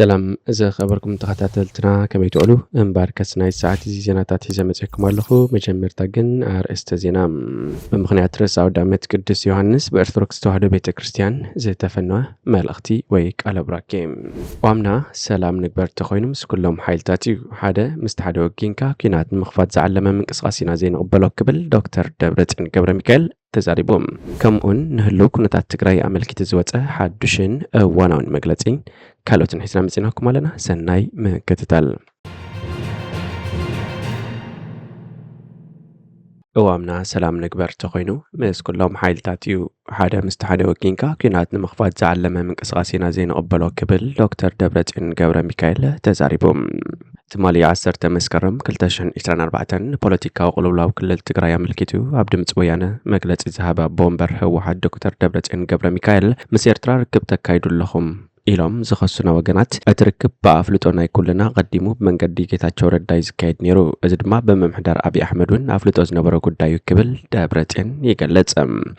ሰላም ዝኸበርኩም ተኸታተልትና፣ ከመይ ትውዕሉ? እምባርከስ ናይ ሰዓት እዚ ዜናታት ሒዘ መጺእኩም ኣለኹ። መጀመርታ ግን ኣርእስተ ዜና። ብምኽንያት ርእሰ ኣውደ ዓመት ቅዱስ ዮሃንስ ብኦርቶዶክስ ተዋህዶ ቤተ ክርስቲያን ዝተፈነወ መልእኽቲ ወይ ቃለ ቡራኬ። ዋምና ሰላም ንግበር ተኾይኑ ምስ ኩሎም ሓይልታት እዩ። ሓደ ምስቲ ሓደ ወጊንካ ኲናት ንምኽፋት ዝዓለመ ምንቅስቓስ ኢና ዘይንቕበሎ ክብል ዶክተር ደብረጽዮን ገብረ ሚካኤል ተዛሪቡ። ከምኡውን ንህልው ኩነታት ትግራይ ኣመልኪቱ ዝወፀ ሓዱሽን እዋናውን መግለፂ ካልኦትን ሒዝና መፂናኩም ኣለና። ሰናይ ምክትታል። እዋምና ሰላም ንግበር ተኾይኑ ምስ ኩሎም ሓይልታት እዩ። ሓደ ምስቲ ሓደ ወጊንካ ኲናት ንምኽፋት ዝዓለመ ምንቅስቓስ ኢና ዘይንቕበሎ ክብል ዶክተር ደብረጽዮን ገብረ ሚካኤል ተዛሪቡ። ትማሊ ዓሰርተ መስከረም ክልተ ሽሕን ዕስራን ኣርባዕተን ንፖለቲካዊ ቅልውላው ክልል ትግራይ ኣመልኪቱ ኣብ ድምፂ ወያነ መግለፂ ዝሃበ ኣቦ ወንበር ህወሓት ዶክተር ደብረፅዮን ገብረ ሚካኤል፣ ምስ ኤርትራ ርክብ ተካይዱ ኣለኹም ኢሎም ዝኸሱና ወገናት፣ እቲ ርክብ ብኣፍልጦ ናይ ኩልና ቀዲሙ ብመንገዲ ጌታቸው ረዳ እዩ ዝካየድ ነይሩ። እዚ ድማ ብምምሕዳር ኣብይ ኣሕመድ እውን ኣፍልጦ ዝነበሮ ጉዳይ እዩ ክብል ደብረፅዮን ይገልጽ።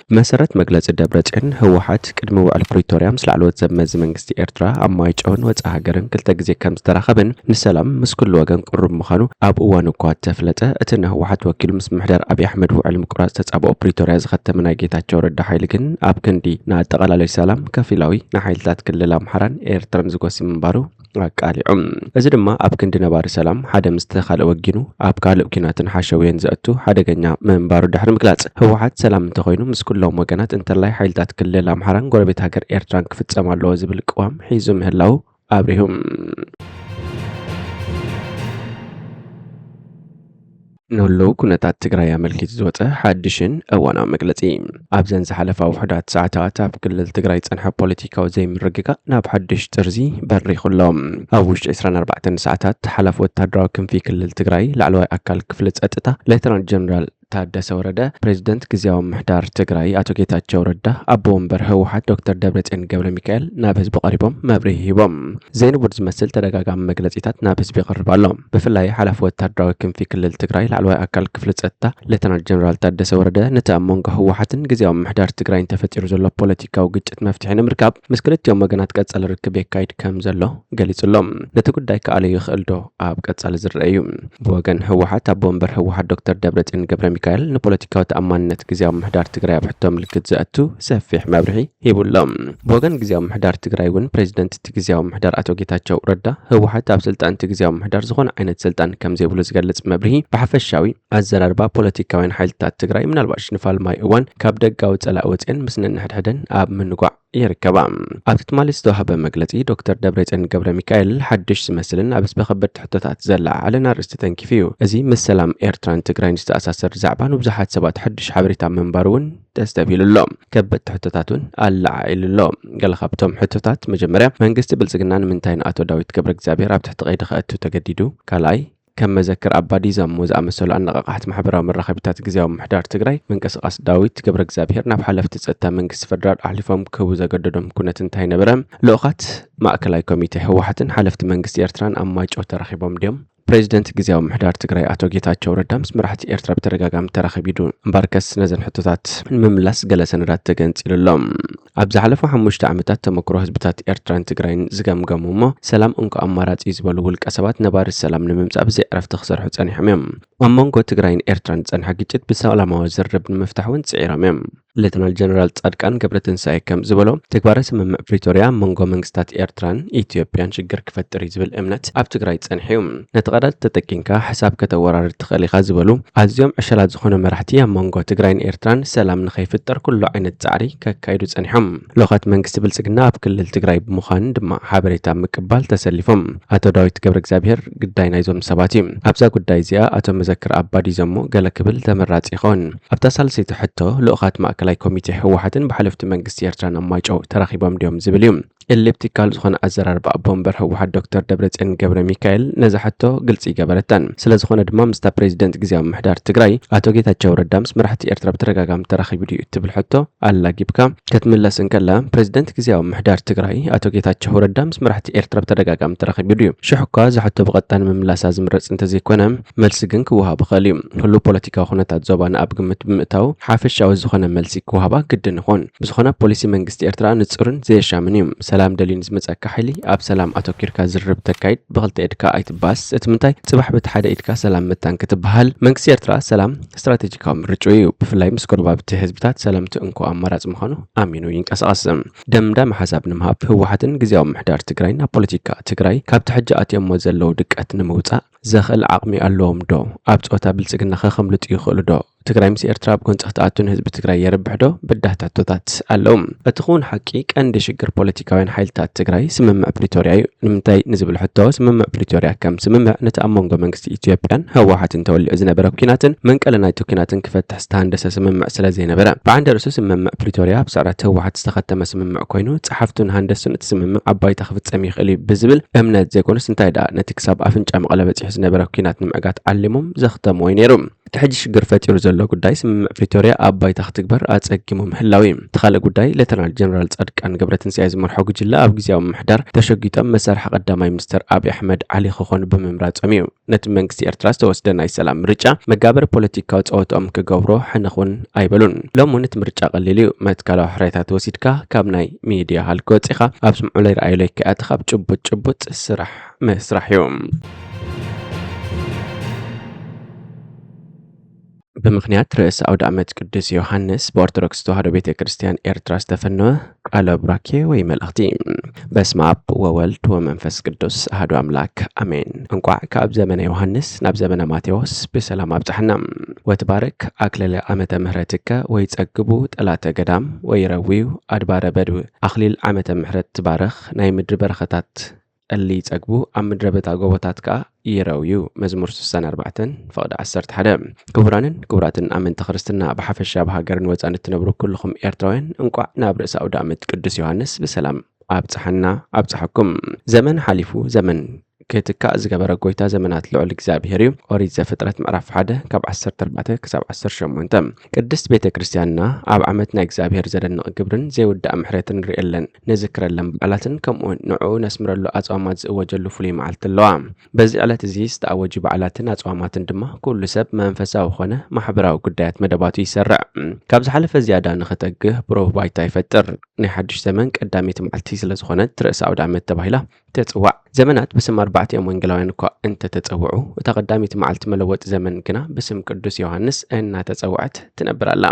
ብመሰረት መግለጺ ደብረጽዮን፣ ህወሓት ቅድሚ ውዕል ፕሪቶርያ ምስ ላዕለዎት ዘመዚ መንግስቲ ኤርትራ ኣብ ማይጨውን ወጻኢ ሃገርን ክልተ ግዜ ከም ዝተራኸበን ንሰላም ምስ ኩሉ ወገን ቅሩብ ምዃኑ ኣብ እዋኑ እኳ እተፍለጠ፣ እቲ ንህወሓት ወኪሉ ምስ ምምሕዳር ኣብይ ኣሕመድ ውዕል ምቁራጽ ተጻብኦ ፕሪቶርያ ዝኸተመ ናይ ጌታቸው ረዳ ሓይሊ ግን ኣብ ክንዲ ንኣጠቓላላይ ሰላም ከፊላዊ ንሓይልታት ክልል ኣምሓራን ኤርትራን ዝጎሲ ምንባሩ ኣቃሊዑ። እዚ ድማ ኣብ ክንዲ ነባሪ ሰላም ሓደ ምስቲ ካልእ ወጊኑ ኣብ ካልእ ኲናትን ሓሸውየን ዘእቱ ሓደገኛ ምንባሩ ድሕሪ ምግላጽ፣ ህወሓት ሰላም እንተኾይኑ ምስ ኩሎም ወገናት እንተላይ ሓይልታት ክልል ኣምሓራን ጎረቤት ሃገር ኤርትራን ክፍጸም ኣለዎ ዝብል ቅዋም ሒዙ ምህላው ኣብሪሁ። ንህልው ኩነታት ትግራይ ኣመልኪቱ ዝወፀ ሓድሽን እዋናዊ መግለፂ። ኣብዘን ዝሓለፋ ውሑዳት ሰዓታት ኣብ ክልል ትግራይ ዝፀንሐ ፖለቲካዊ ዘይምርግጋእ ናብ ሓድሽ ጥርዚ በሪኹ ኣሎ። ኣብ ውሽጢ ዕስራን ኣርባዕተን ሰዓታት ሓላፊ ወታደራዊ ክንፊ ክልል ትግራይ ላዕለዋይ ኣካል ክፍሊ ፀጥታ ሌተናል ጀነራል ታደሰ ወረደ፣ ፕሬዚደንት ግዝያዊ ምምሕዳር ትግራይ ኣቶ ጌታቸው ረዳ፣ ኣቦ ወንበር ህወሓት ዶክተር ደብረፅዮን ገብረ ሚካኤል ናብ ህዝቢ ቀሪቦም መብርሂ ሂቦም። ዘይንቡር ዝመስል ተደጋጋሚ መግለፂታት ናብ ህዝቢ ይቐርብ ኣሎ። ብፍላይ ሓላፊ ወታደራዊ ክንፊ ክልል ትግራይ ላዕለዋይ ኣካል ክፍሊ ጸጥታ ሌተናል ጀነራል ታደሰ ወረደ፣ ነቲ ኣብ መንጎ ህወሓትን ግዝያዊ ምምሕዳር ትግራይን ተፈጢሩ ዘሎ ፖለቲካዊ ግጭት መፍትሒ ንምርካብ ምስ ክልቲኦም ወገናት ቀጻሊ ርክብ የካይድ ከም ዘሎ ገሊጹ ኣሎ። ነቲ ጉዳይ ክኣልዮ ይኽእል ዶ? ኣብ ቀጻሊ ዝረአ እዩ። ብወገን ህወሓት ኣቦ ወንበር ህወሓት ዶክተር ደብረጽዮን ገብረ ሚካኤል፣ ንፖለቲካዊ ተኣማንነት ግዝያዊ ምምሕዳር ትግራይ ኣብ ሕቶ ምልክት ዘእቱ ሰፊሕ መብርሂ ሂቡ ኣሎ። ብወገን ግዝያዊ ምምሕዳር ትግራይ እውን፣ ፕሬዚደንት እቲ ግዝያዊ ምምሕዳር ኣቶ ጌታቸው ረዳ፣ ህወሓት ኣብ ስልጣን እቲ ግዝያዊ ምምሕዳር ዝኾነ ዓይነት ስልጣን ከም ዘይብሉ ዝገልጽ መብርሂ ብሓፈሻዊ ኣዘራርባ ፖለቲካውያን ሓይልታት ትግራይ፣ ምናልባሽ ንፋልማይ እዋን ካብ ደጋዊ ጸላኢ ወጺኤን ምስ ነንሕድሕደን ኣብ ምንጓዕ ይርከባ። ኣብቲ ትማሊ ዝተዋህበ መግለጺ፣ ዶክተር ደብረጽዮን ገብረ ሚካኤል ሓድሽ ዝመስልን ኣብ ህዝቢ ከበድቲ ሕቶታት ዘለዓዕልን ኣርእስቲ ተንኪፉ እዩ። እዚ ምስ ሰላም ኤርትራን ትግራይን ዝተኣሳሰር ዛዕባ ንብዙሓት ሰባት ሓድሽ ሓበሬታ ምንባሩ እውን ተስተብሂሉ ኣሎ። ከበድቲ ሕቶታት እውን ኣለዓዒሉ ኣሎ። ገለ ካብቶም ሕቶታት፣ መጀመርያ፣ መንግስቲ ብልጽግና ንምንታይ ንኣቶ ዳዊት ገብረ እግዚኣብሔር ኣብ ትሕቲ ቀይዲ ከእቱ ተገዲዱ? ካልኣይ፣ ከም መዘክር ኣባዲ ዛሞ ዝኣመሰሉ ኣነቓቓሕቲ ማሕበራዊ መራኸቢታት ግዝያዊ ምምሕዳር ትግራይ፣ ምንቅስቓስ ዳዊት ገብረ እግዚኣብሔር ናብ ሓለፍቲ ጸጥታ መንግስቲ ፈደራል ኣሕሊፎም ክህቡ ዘገደዶም ኩነት እንታይ ነበረ? ልኡኻት ማእከላይ ኮሚቴ ህወሓትን ሓለፍቲ መንግስቲ ኤርትራን ኣብ ማይጨው ተራኺቦም ድዮም? ፕሬዚደንት ግዝያዊ ምምሕዳር ትግራይ ኣቶ ጌታቸው ረዳ ምስ መራሕቲ ኤርትራ ብተደጋጋሚ ተራኺቡ ዩ። እምበርከስ ነዘን ሕቶታት ንምምላስ ገለ ሰነዳት ተገንጺሉ ኣሎ። ኣብ ዝሓለፉ ሓሙሽተ ዓመታት ተመክሮ ህዝብታት ኤርትራን ትግራይን ዝገምገሙ እሞ ሰላም እንኮ ኣማራጺ እዩ ዝበሉ ውልቀ ሰባት፣ ነባሪ ሰላም ንምምጻእ ብዘይ ዕረፍቲ ክሰርሑ ጸኒሖም እዮም። ኣብ መንጎ ትግራይን ኤርትራን ዝጸንሐ ግጭት ብሰላማዊ ዝርርብ ንምፍታሕ እውን ጽዒሮም እዮም። ሌተናል ጀነራል ጻድቃን ገብረትንሳኤ ከም ዝበሎ፣ ተግባረ ስምምዕ ፕሪቶርያ ኣብ መንጎ መንግስታት ኤርትራን ኢትዮጵያን ሽግር ክፈጥር እዩ ዝብል እምነት ኣብ ትግራይ ጸኒሑ እዩ። ነቲ ቀዳድ ተጠቂምካ ሕሳብ ከተወራርድ ትኽእል ኢኻ ዝበሉ ኣዝዮም ዕሸላት ዝኾኑ መራሕቲ፣ ኣብ መንጎ ትግራይን ኤርትራን ሰላም ንኸይፍጠር ኩሉ ዓይነት ጻዕሪ ከካይዱ ጸኒሖም። ልኡኻት መንግስቲ ብልጽግና ኣብ ክልል ትግራይ ብምዃን ድማ ሓበሬታ ምቅባል ተሰሊፎም። ኣቶ ዳዊት ገብረ እግዚኣብሔር ግዳይ ናይዞም ሰባት እዩ። ኣብዛ ጉዳይ እዚኣ ኣቶ መዘክር ኣባዲ ዘሞ ገለ ክብል ተመራጺ ይኸውን። ኣብታ ሳልሰይቲ ሕቶ፣ ልኡኻት ማእከላይ ኮሚቴ ህወሓትን ብሓለፍቲ መንግስቲ ኤርትራን ኣብ ማይጨው ተራኺቦም ድዮም ዝብል እዩ። ኤሊፕቲካል ዝኾነ ኣዘራርባ ኣቦ ወንበር ህወሓት ዶክተር ደብረጽዮን ገብረ ሚካኤል ነዛ ሕቶ ግልጺ ይገበረታን። ስለ ዝኾነ ድማ ምስታ ፕሬዚደንት ግዝያዊ ምምሕዳር ትግራይ ኣቶ ጌታቸው ረዳ ምስ መራሕቲ ኤርትራ ብተደጋጋሚ ተራኺቡ ድዩ እትብል ሕቶ ኣላጊብካ ክትምለስ እንከላ፣ ፕሬዚደንት ግዝያዊ ምምሕዳር ትግራይ ኣቶ ጌታቸው ረዳ ምስ መራሕቲ ኤርትራ ብተደጋጋሚ ተራኺቡ ድዩ? ሽሕ እኳ እዛ ሕቶ ብቐጥታ ንምምላሳ ዝምረጽ እንተዘይኮነ፣ መልሲ ግን ክወሃብ ይኽእል እዩ። ህሉው ፖለቲካዊ ኩነታት ዞባና ኣብ ግምት ብምእታው ሓፈሻዊ ዝኾነ መልሲ ፖሊሲ ክወሃባ ግድን ይኾን። ብዝኾነ ፖሊሲ መንግስቲ ኤርትራ ንጹርን ዘየሻምን እዩ። ሰላም ደልዩ ንዝመጸካ ሓይሊ ኣብ ሰላም ኣተኪርካ ዝርርብ ተካይድ፣ ብኽልተ ኢድካ ኣይትባስ። እቲ ምንታይ ጽባሕ በቲ ሓደ ኢድካ ሰላም ምታን ክትበሃል መንግስቲ ኤርትራ ሰላም ስትራቴጂካዊ ምርጫ እዩ። ብፍላይ ምስ ጎረባብቲ ህዝብታት ሰላም እቲ እንኮ ኣማራጺ ምዃኑ ኣሚኑ ይንቀሳቐስ። ደምዳሚ ሓሳብ ንምሃብ ህወሓትን ግዝያዊ ምምሕዳር ትግራይን ኣብ ፖለቲካ ትግራይ ካብቲ ሕጂ ኣትዮሞ ዘለዉ ድቀት ንምውጻእ ዘኽእል ዓቕሚ ኣለዎም ዶ? ኣብ ጾታ ብልጽግና ከ ከምልጡ ይኽእሉ ዶ? ትግራይ ምስ ኤርትራ ኣብ ጎንጺ ክትኣቱ ንህዝቢ ትግራይ የርብሕ ዶ? በዳህቲ ሕቶታት ኣለዉ። እቲ ክውን ሓቂ ቀንዲ ሽግር ፖለቲካውያን ሓይልታት ትግራይ ስምምዕ ፕሪቶርያ እዩ። ንምንታይ ንዝብል ሕቶ ስምምዕ ፕሪቶርያ ከም ስምምዕ ነቲ ኣብ መንጎ መንግስቲ ኢትዮጵያን ህወሓትን ተወሊዑ ዝነበረ ኲናትን መንቀሊ ናይቲ ኲናትን ክፈትሕ ዝተሃንደሰ ስምምዕ ስለ ዘይነበረ ብዓንደ ርእሱ ስምምዕ ፕሪቶርያ ኣብ ስዕረት ህወሓት ዝተኸተመ ስምምዕ ኮይኑ ጸሓፍቱን ሃንደስቱን እቲ ስምምዕ ኣብ ባይታ ክፍጸም ይኽእል እዩ ብዝብል እምነት ዘይኮኑስ እንታይ ደኣ ነቲ ክሳብ ኣፍንጫ መቐለ በጺሑ ዝነበረ ኲናት ንምዕጋት ዓሊሞም ዘኽተምዎ እዩ ነይሩ። እቲ ሕጂ ሽግር ፈጢሩ ዘሎ ጉዳይ ስምምዕ ፕሪቶርያ ኣብ ባይታ ክትግበር ኣጸጊሙ ምህላው እዩ። እቲ ካልእ ጉዳይ ሌተናል ጀነራል ጻድቃን ገብረትንሳኤ ዝመርሖ ጉጅለ ኣብ ግዝያዊ ምምሕዳር ተሸጒጦም መሳርሒ ቀዳማይ ሚኒስተር ኣብይ ኣሕመድ ዓሊ ክኾኑ ብምምራጾም እዩ። ነቲ መንግስቲ ኤርትራ ዝተወስደ ናይ ሰላም ምርጫ መጋበሪ ፖለቲካዊ ጸወትኦም ክገብሮ ሕንኽ እውን ኣይበሉን። ሎሚ እውን እቲ ምርጫ ቀሊል እዩ። መትከላዊ ሕራይታት ወሲድካ ካብ ናይ ሚድያ ሃልኪ ወጺኻ ኣብ ስምዑለይ ረኣዩለይ ከይኣተኻ ጭቡጥ ጭቡጥ ስራሕ ምስራሕ እዩ። ብምኽንያት ርእሰ ኣውደ ዓመት ቅዱስ ዮሃንስ ብኦርቶዶክስ ተዋህዶ ቤተ ክርስቲያን ኤርትራ ዝተፈነወ ቃለ ቡራኬ ወይ መልእኽቲ። በስመ ኣብ ወወልድ ወመንፈስ ቅዱስ ኣሐዱ ኣምላክ ኣሜን። እንቋዕ ካብ ዘመነ ዮሃንስ ናብ ዘመነ ማቴዎስ ብሰላም ኣብጽሐና። ወትባረክ ኣክለለ ዓመተ ምህረትከ ወይ ጸግቡ ጠላተ ገዳም ወይ ረዊው ኣድባረ በድው። ኣኽሊል ዓመተ ምሕረት ትባረኽ ናይ ምድሪ በረኸታት ጠሊ ይጸግቡ፣ ኣብ ምድረ በዳ ጎቦታት ከኣ ይረውዩ። መዝሙር ስሳን ኣርባዕተን ፍቕዲ ዓሰርተ ሓደ። ክቡራንን ክቡራትን ኣመንቲ ክርስትና፣ ብሓፈሻ ኣብ ሃገርን ወጻን እትነብሩ ኩልኹም ኤርትራውያን፣ እንቋዕ ናብ ርእሰ ኣውደ ዓመት ቅዱስ ዮሃንስ ብሰላም ኣብጽሓና ኣብጽሓኩም። ዘመን ሓሊፉ ዘመን ክትካእ ዝገበረ ጎይታ ዘመናት ልዑል እግዚኣብሔር እዩ። ኦሪት ዘፍጥረት ምዕራፍ ሓደ ካብ ዓሰርተ ኣርባዕተ ክሳብ ዓሰርተ ሸሞንተ። ቅድስት ቤተ ክርስቲያንና ኣብ ዓመት ናይ እግዚኣብሔር ዘደንቕ ግብርን ዘይውዳእ ምሕረትን ንርእየለን፣ ንዝክረለን በዓላትን ከምኡውን ንዕኡ ነስምረሉ ኣጽዋማት ዝእወጀሉ ፍሉይ መዓልቲ ኣለዋ። በዚ ዕለት እዚ ዝተኣወጁ በዓላትን ኣጽዋማትን ድማ ኩሉ ሰብ መንፈሳዊ ኾነ ማሕበራዊ ጉዳያት መደባቱ ይሰርዕ። ካብ ዝሓለፈ ዝያዳ ንኸተግህ ብሩህ ባይታ ይፈጥር። ናይ ሓድሽ ዘመን ቀዳመይቲ መዓልቲ ስለ ዝኾነት ርእሰ ኣውደ ዓመት ተባሂላ ትጽዋዕ። ዘመናት ብስም ኣርባዕቲኦም ወንጌላውያን እኳ እንተተጸውዑ፣ እታ ቀዳመይቲ መዓልቲ መለወጢ ዘመን ግና ብስም ቅዱስ ዮሃንስ እናተጸውዐት ትነብር ኣላ።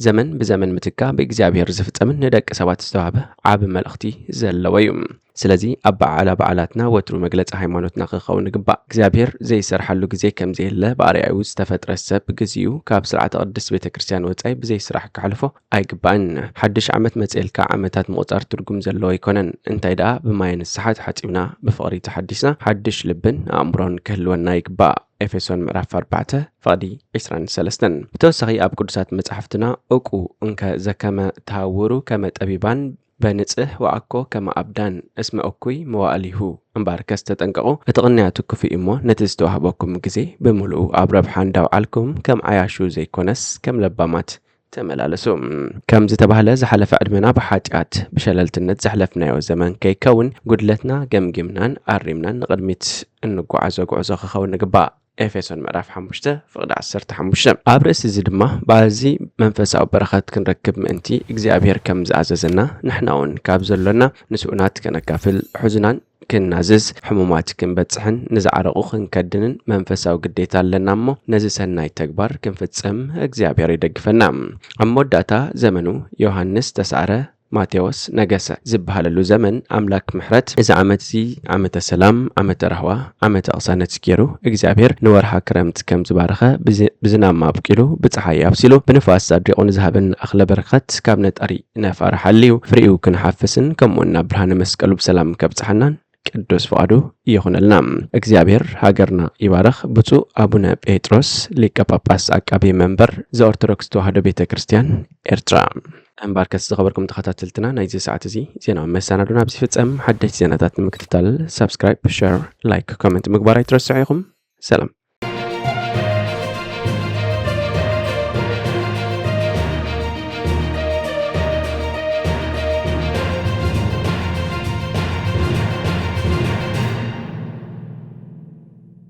ዘመን ብዘመን ምትካ ብእግዚኣብሔር ዝፍጸምን ንደቂ ሰባት ዝተዋህበ ዓቢ መልእኽቲ ዘለዎ እዩ። ስለዚ ኣብ በዓላ በዓላትና ወትሩ መግለጺ ሃይማኖትና ክኸውን ይግባእ። እግዚኣብሔር ዘይሰርሓሉ ግዜ ከም ዘየለ ብኣርኣያኡ ዝተፈጥረ ሰብ ግዜኡ ካብ ስርዓተ ቅድስት ቤተ ክርስቲያን ወጻኢ ብዘይ ስራሕ ከሕልፎ ኣይግባእን። ሓድሽ ዓመት መጽኤልካ ዓመታት ምቑጻር ትርጉም ዘለዎ ኣይኮነን። እንታይ ደኣ ብማየ ንስሓ ተሓጺብና ብፍቕሪ ተሓዲስና ሓድሽ ልብን ኣእምሮን ክህልወና ይግባእ። ኤፌሶን ምዕራፍ ኣርባዕተ ፍቕዲ ዕስራን ሰለስተን። ብተወሳኺ ኣብ ቅዱሳት መጻሕፍትና እቁ እንከ ዘከመ ተሃውሩ ከመ ጠቢባን በንጽህ ወኣኮ ከመ ኣብዳን እስመ እኩይ መዋእሊሁ እምበኣርከስ ተጠንቀቑ፣ እቲ ቅንያቱ ክፉእ እዩ እሞ ነቲ ዝተዋህበኩም ግዜ ብምሉኡ ኣብ ረብሓ እንዳውዓልኩም ከም ዓያሹ ዘይኮነስ ከም ለባማት ተመላለሱ። ከም ዝተባህለ ዝሓለፈ ዕድመና ብሓጢኣት ብሸለልትነት ዘሕለፍናዮ ዘመን ከይከውን ጉድለትና ገምጊምናን ኣሪምናን ንቕድሚት እንጓዓዞ ጉዕዞ ክኸውን ንግባእ። ኤፌሶን ምዕራፍ ሓሙሽተ ፍቕዲ ዓሰርተ ሓሙሽተ። ኣብ ርእሲ እዚ ድማ በዚ መንፈሳዊ በረኸት ክንረክብ ምእንቲ እግዚኣብሔር ከም ዝኣዘዘና ንሕና እውን ካብ ዘሎና ንስኡናት ከነካፍል፣ ሕዙናን ክንናዝዝ፣ ሕሙማት ክንበጽሕን ንዝዓረቑ ክንከድንን መንፈሳዊ ግዴታ ኣለና እሞ ነዚ ሰናይ ተግባር ክንፍጽም እግዚኣብሔር ይደግፈና። ኣብ መወዳእታ ዘመኑ ዮሃንስ ተሳዕረ፣ ማቴዎስ ነገሰ ዝበሃለሉ ዘመን ኣምላክ ምሕረት እዚ ዓመት እዚ ዓመተ ሰላም፣ ዓመተ ራህዋ፣ ዓመተ ቅሳነት ገይሩ እግዚኣብሔር ንወርሃ ክረምት ከም ዝባረኸ ብዝ-፣ ብዝናም ኣብቂሉ ብፀሓይ ኣብሲሉ ብንፋስ ኣድሪቑ ንዝሃበና ኣኽለ በረከት ካብ ነጣሪ ነፋርሓሉ እዩ። ፍሬኡ ክንሓፍስን ከምኡውን ናብ ብርሃነ መስቀሉ ብሰላም ከብጽሓናን ቅዱስ ፍቓዱ ይኹነልና። እግዚኣብሔር ሃገርና ይባርኽ። ብፁዕ ኣቡነ ጴጥሮስ ሊቀ ጳጳስ ዓቃቢ መንበር ዘኦርቶዶክስ ተዋህዶ ቤተ ክርስቲያን ኤርትራ። እምበኣርከስ ዝኸበርኩም ተኸታተልትና ናይዚ ሰዓት እዚ ዜናዊ መሰናዶና ኣብዚ ይፍጸም። ሓደሽቲ ዜናታት ንምክትታል ሳብስክራይብ፣ ሸር፣ ላይክ፣ ኮመንት ምግባር ኣይትረስዑ ኢኹም። ሰላም።